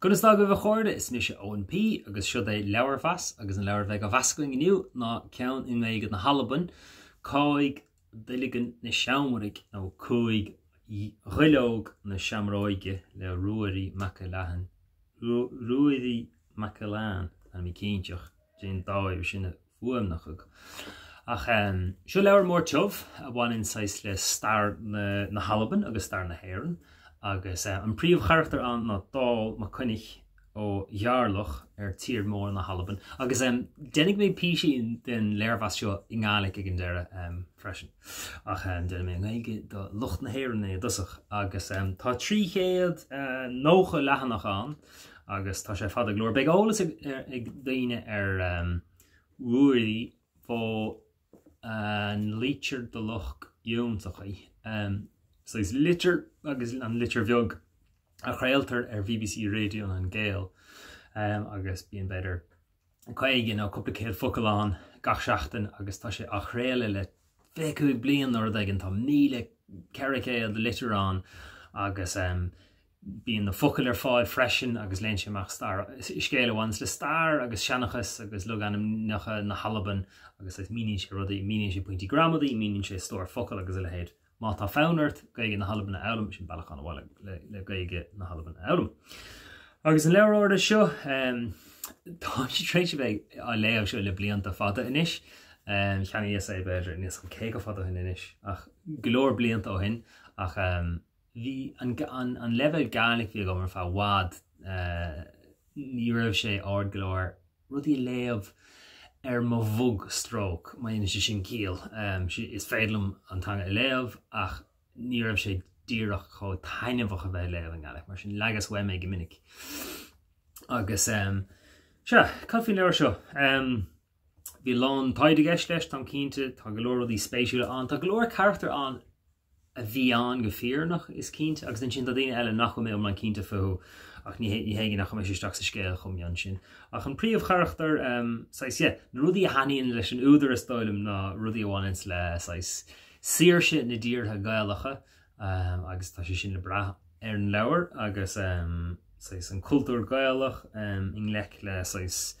Conas tá agaibh a chairde? Is mise Eoin P agus seod é Leabharmheas agus an leabhar a bheidh á mheas againn inniu ná ceann i nGaeilge na hAlban, Càidh Duileagan na Seamraig nó Cúig Dhuilleog na Seamróige le Ruairidh MacIlleathain, Ruairidh MacIlleathain, tá mé cinnteach, cén dóigh sin a fuaimneachadh. Ach seo leabhar mór tiubh a bhaineann saghas le stair na hAlban agus stair na hÉireann agus an príomhcharachtar ann ná Dall Mac Coinnich ó Ghearrlach ar tír mór na hAlban. Agus déanfaidh mé píosaí den léirmheas seo i nGàidhlig ag an deireadh freisin. Ach déanfaidh mé i nGaeilge do lucht na hÉireann é i dtosach. Agus tá 390 leathanach ann agus tá sé fada go leor. Beidh eolas ag daoine ar Ruairidh fo an leitir do lucht fhiúntacha, saghas litir agus an litir bheag a chraoltar ar BBC Radio nan Gàidheal agus bíonn b'fhéidir 50 nó cúpla céad focal ann gach seachtain agus tá sé á chraoladh le 25 bliain nó rud éigin, tá 1,400 litir ann agus Bíonn na focail ar fáil freisin agus léann sé amach stair, scéal a bhaineanns le stair agus seanchas agus logainmneacha na hAlban agus saghas míníonn sé rudaí, míníonn sé pointí gramadaí, míníonn sé stór focal agus a leithéid. Má tá fonn ort Gaeilge na hAlban a fhoghlaim, sin bealach an-mhaith le, le Gaeilge na hAlban a fhoghlaim. Agus an leabhar áirithe seo, tá sé tar éis a bheith á léamh seo le blianta fada anois. Cheannaíos é b'fhéidir, níl 'fhios agam cé chomh fada ó shin anois, ach go leor blianta ó shin, ach Bhí an an leibhéal Gàidhlig a bhí agam ar feadh i bhfad, ní raibh sé ard go leor rudaí a léamh ar mo bhogstróc, má dhéanann sé sin ciall. Is féidir liom an teanga a léamh ach ní raibh sé díreach chomh taitneamhach a bheith ag léamh i nGàidhlig, mar sin leagas uaim é go minic. Agus sea, cad faoin leabhar seo? Bhí a lán taighde i gceist leis, táim cinnte, tá go leor rudaí spéisiúla ann, tá go leor carachtar ann a bhí ann go fírinneach, is cinnte, agus ansin tá daoine eile nach bhfuil mé iomlán cinnte fúthu, ach ní hé nach mbeidh sé isteach sa scéal chomh mion sin. Ach an príomhcharachtar, saghas, yeah, na rudaí a thaitníonn leis an údar is dóigh liom ná rudaí a bhaineanns le, saghas, saoirse na dtíortha Gaelacha, agus tá sé sin le brath ar an leabhar, agus, saghas, an cultúr Gaelach i ngleic le, saghas,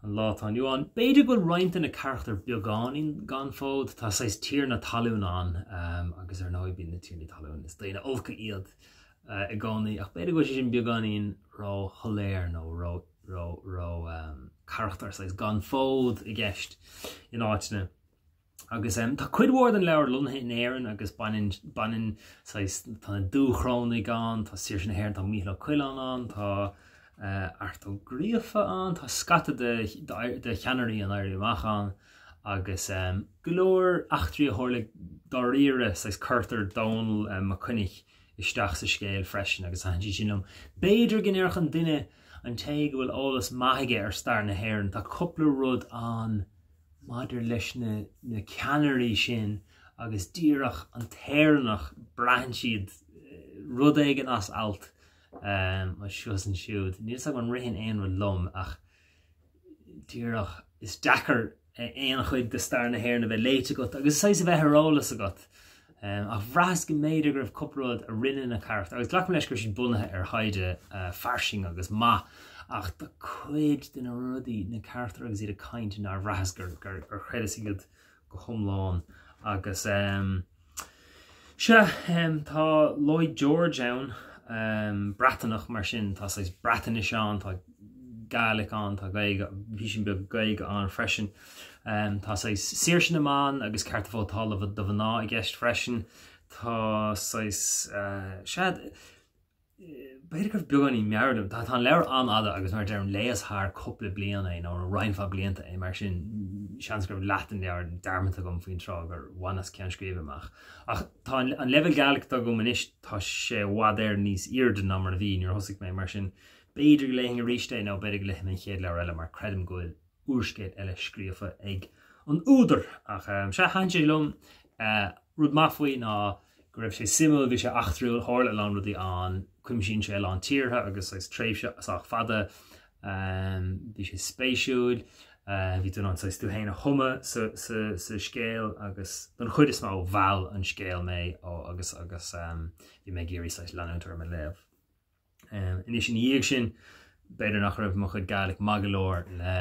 an lá atá inniu ann. B'fhéidir go bhfuil roinnt de na carachtair beagáinín gan fód, tá saghas tiarna talún ann agus ar ndóigh bíonn na tiarnaí talún, is daoine olca iad i gcónaí, ach b'fhéidir go bhfuil sé sin beagáinín ró-shoiléir nó ró, ró, ró carachtar saghas gan fód i gceist in áiteanna. Agus tá cuid mhór den leabhar lonnaithe in Éirinn agus baineann, baineann saghas, tá na Dúchrónaigh ann, tá Saoirse na hÉireann, tá Mícheál Ó Coileáin ann, tá Art Ó Gríofa ann, tá scata de, de cheannairí an Éirí Amach ann agus go leor eachtraí a tharla dáiríre, saghas cuirtear Dónall Mac Coinnich isteach sa scéal freisin agus thaitin sé sin liom. B'fhéidir go ndéarfadh an duine, an té go bhfuil eolas maith aige ar stair na hÉireann, tá cúpla rud ann, maidir leis na na ceannairí sin agus díreach an tÉireannach, braitheann siad rud éigin as alt anseo is ansiúd. Níl 's agam an ritheann aon rud liom ach díreach is deacair aon chuid de stair na hÉireann a bheith léite agat agus saghas a bheith ar eolas agat. Ach bhraitheas go mb'fhéidir go raibh cúpla rud a rinne na carachtair, agus glacaim leis go raibh siad bunaithe ar thaighde fairsing agus maith, ach tá cuid de na rudaí, na carachtair agus iad ag caint nár bhraitheas gur chreideas iad go hiomlán. Agus sea, tá Lloyd George ann, Breataineach mar sin, tá saghas Breatainis ann, tá Gaelic ann, tá Gaeilge, píosín beag Gaeilge ann freisin. Tá saghas saoirse na mban agus cearta vótála do mhná i gceist freisin. Tá saghas, sea, b'fhéidir go raibh beagáinín meabhair liom. Tá an leabhar an-fhada agus mar a deirim, léas thar cúpla bliain é nó roinnt mhaith blianta é, mar sin seans go raibh leath den leabhar dearmadta agam faoin tráth gur bhaineas ceann scríbe amach. Ach tá an leibhéal Gaelic atá agam anois, tá sé i bhfad Éireann níos airde ná mar a bhí nuair a thosaigh mé, mar sin b'fhéidir go léifinn arís é nó b'fhéidir go léifidh mé an chéad leabhar eile mar creidim go bhfuil úrscéal eile scríofa ag an údar. Ach sea, thaitin sé liom. Rud maith faoi ná go raibh sé suimiúil, bhí sé eachtrúil, tharla a lán rudaí ann, cuimsíonn sé a lán tíortha agus saghas tréimhse sách fada. Bhí sé spéisiúil, bhí tú in ann saghas tú féin a thumadh sa, sa, sa scéal agus don chuid is mó mheall an scéal mé ó agus, agus bhí mé ag iarraidh saghas leanúint orm ag léamh. Anois ina dhiaidh sin, b'fhéidir nach raibh mo chuid Gàidhlig maith go leor le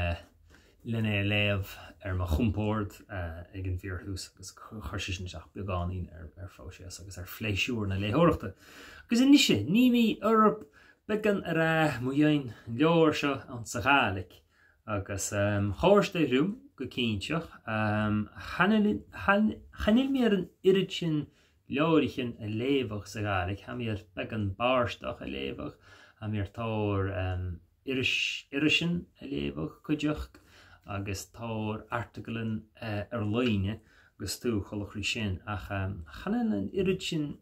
len é a léamh ar mo chompord ag an bhfíorthús agus chuir sé sin isteach beagáinín ar phróiseas agus ar phléisiúr na léitheoireachta. Agus anois, ní mi orb beagán a rá mo dhein an leabhar seo ann sa Ghàidhlig agus chomhair sé rium go cinnteach. Chan fhuil mé ar an oiread sin leabhaireachan a léamhadh sa Ghàidhlig, tha mi air beagán bàrstach a léamhadh, tha mi air tóir iris, irisean a léamhadh cuideachd agus tóir airteagalan ar líne agus tú chulaith sin ach chan fhuil an oiread sin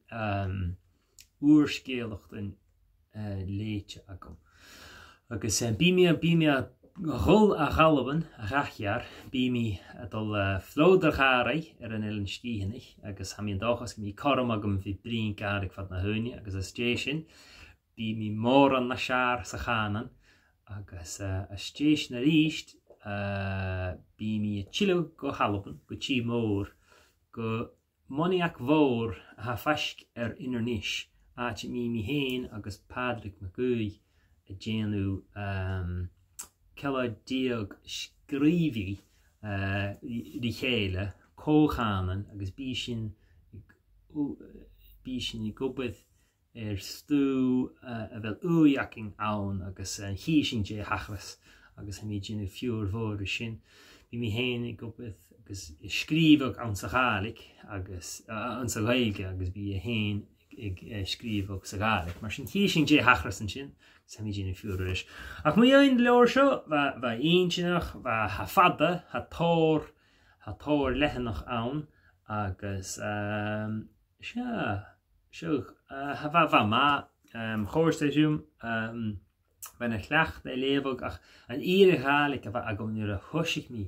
úrscéalachtan léite agam. Agus bí mé, bí mé a dhul a dh'Albain a ghathchear, bí mé a dul a phlódar-gharraidh ar an Eilean Sgitheanach agus tha mi an dòchas go mbí cothrom agam bhith bruíon Gàidhlig fad na h-aoine agus as dé sin bí mi mòran na sear sa Chanann agus as dé sin aríst bí mi a tuilleadh go hAlbain, go Tí Mòr, go Moniack Mhòr atá faisc ar Inner Nish, áit a mbí mé féin agus Pádraig Mac Aoidh ag déanamh 14 scríobhaí ri chéile, comhchanann, agus bí sinn bí sinn ag obair ar stú a bheil uaidh againn ann agus chí sinn dé hachras agus tha mi ag déanamh fiúr mhór ri sin. Bhí mé féin ag obair agus ag scríobhadh ann sa Ghàidhlig agus ann sa Ghaeilge agus bhí é féin ag scríobhadh sa Ghàidhlig. Mar sin chí sinn dé hachras ansin agus tha mi ag déanamh fiúr aris. Ach mo dhein leabhar seo bha intinneach, bha tha fada, tha tóir, tha tóir leitheanach ann agus sea. Seo, bha maith, chomhair sé rium, bheinn a chleacht é léamhadh ach an fhíor-Ghàidhlig a bheith agam nuair a thoisigh mé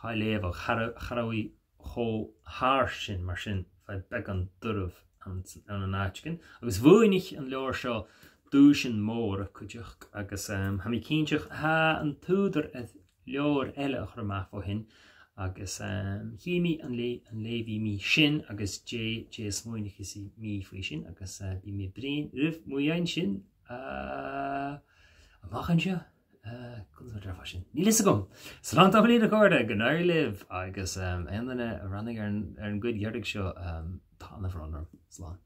dhá léamhadh, cha raibh í chomh harsh sin, mar sin bheadh beagán duirbh ann an áit againn. Agus bhuainich an leabhar seo duaisean móra cuideachd agus tha mi cinnteach tha an t-údar leabhar eile a chur amach ó shin agus chí mé an léifidh mé sin agus dé dé a smaoineochaidh mé faoi sin agus bí mé bréan roimh mo dhein sin amach anseo. Conas mar déarfá sin? Níl fhios agam! Slán tamaillín a chairde, go n-éirí libh agus aon duine a roghnaigh ar an gcuid dheiridh seo tá ana-bhrón orm. Slán.